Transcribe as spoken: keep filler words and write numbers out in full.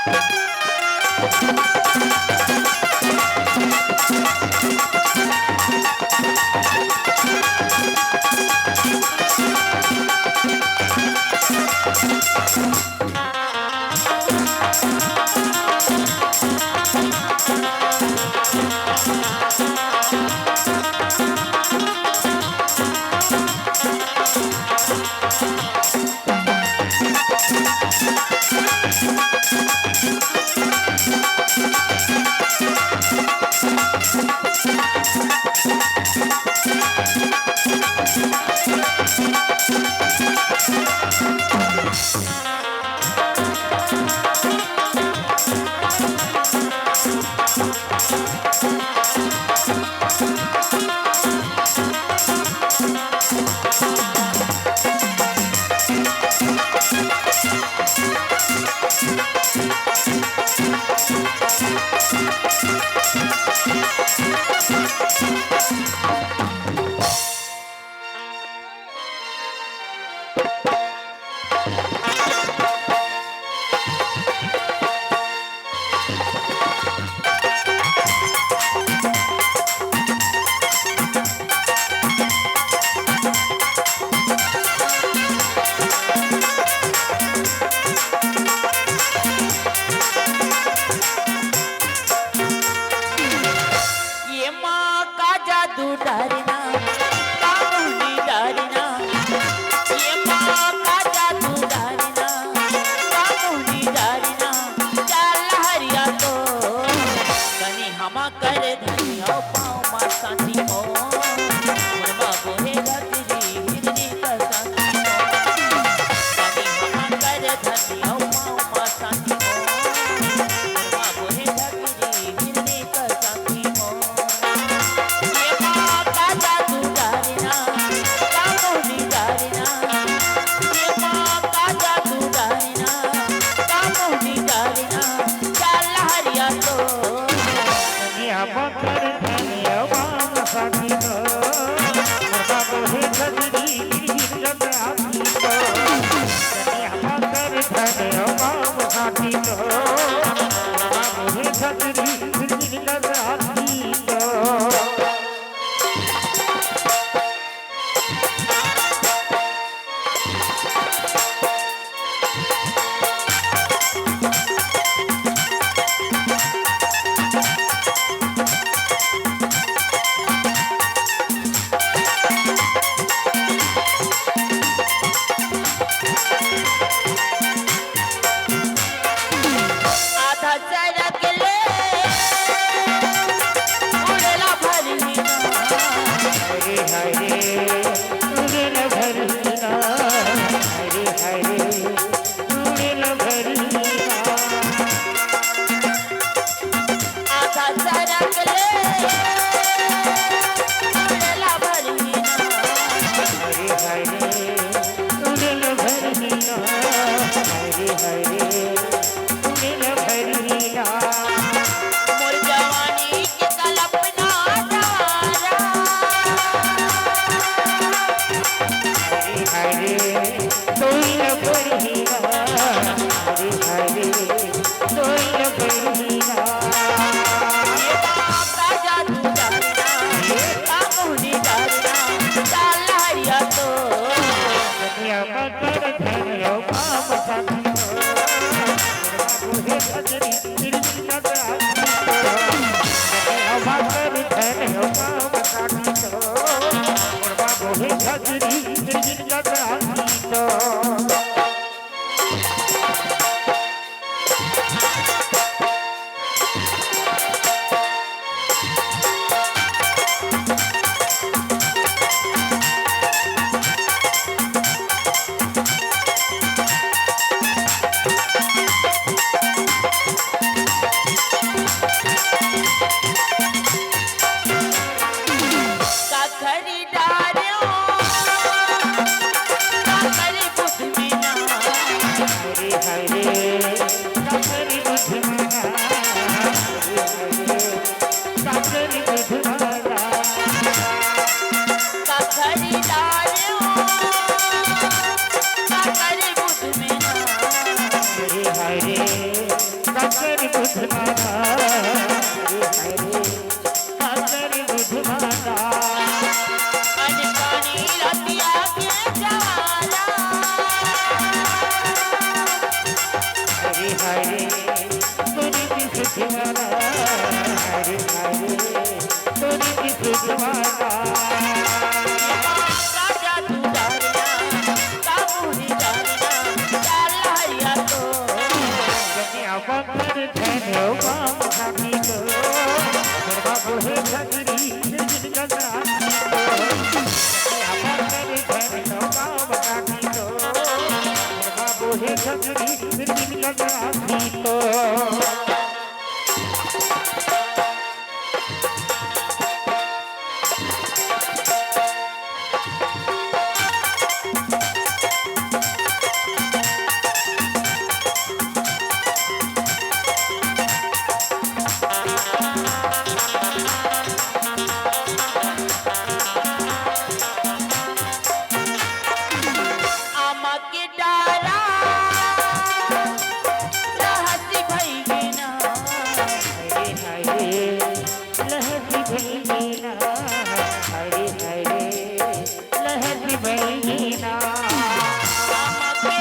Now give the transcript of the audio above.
ये माँ का जादू डारना, का मोहनी डारना। ये माँ का जादू डारना, का मोहनी डारना। चाल हरिया तो कनी हमा कर धनी अउ पाँव मा साथी हो। मुड़मा बोहे गजरी हिरनी का साथी हो। कनी हमा कर धनी अउ पाँव मा साथी हो। मुड़मा बोहे गजरी हिरनी का साथी हो। ये माँ का जादू डारना, का मोहनी डारना। ये माँ का जादू डारना, का मोहनी डारना। चाल हरिया तो। धनिया पकड़ धनिया बाम साथी तो। बाबू हे छतरी गिर जब आती तो। धनिया पकड़ धनिया बाम साथी तो। बाबू हे छतरी गिर जब आती तो। आधा सरक ले उड़ेला भरही ना। हरे हरे उड़ेला भरही ना। हरे हरे उड़ेला भरही ना। आधा सरक ले उड़ेला भरही ना। हरे हरे उड़ेला भरही ना। हरे हरे उड़ेला भरही ना। मोर जवानी के कल्पना तारा। हरे हरे उड़ेला भरही ना। हरे हरे उड़ेला भरही ना। ये बाबा जादू डारना, का मोहनी डारना, चाल हरिया तो। धनिया पकड़ धनिया बाम साथी तो। बाबू हे छतरी गिर जब आती तो। धनिया पकड़ धनिया बाम साथी तो। बाबू हे छतरी गिर जब आती तो। नौका बना की तो, घरवा बूढ़े झगड़ी, फिर जिनका साथी तो। अपन मेरे घर नौका बना की तो, घरवा बूढ़े झगड़ी, फिर जिनका साथी तो। आमा के डारा लहसी भई गे ना, अरे हाय रे, लहसी भई गे ना, अरे हाय रे, लहसी भई गे ना। आमा के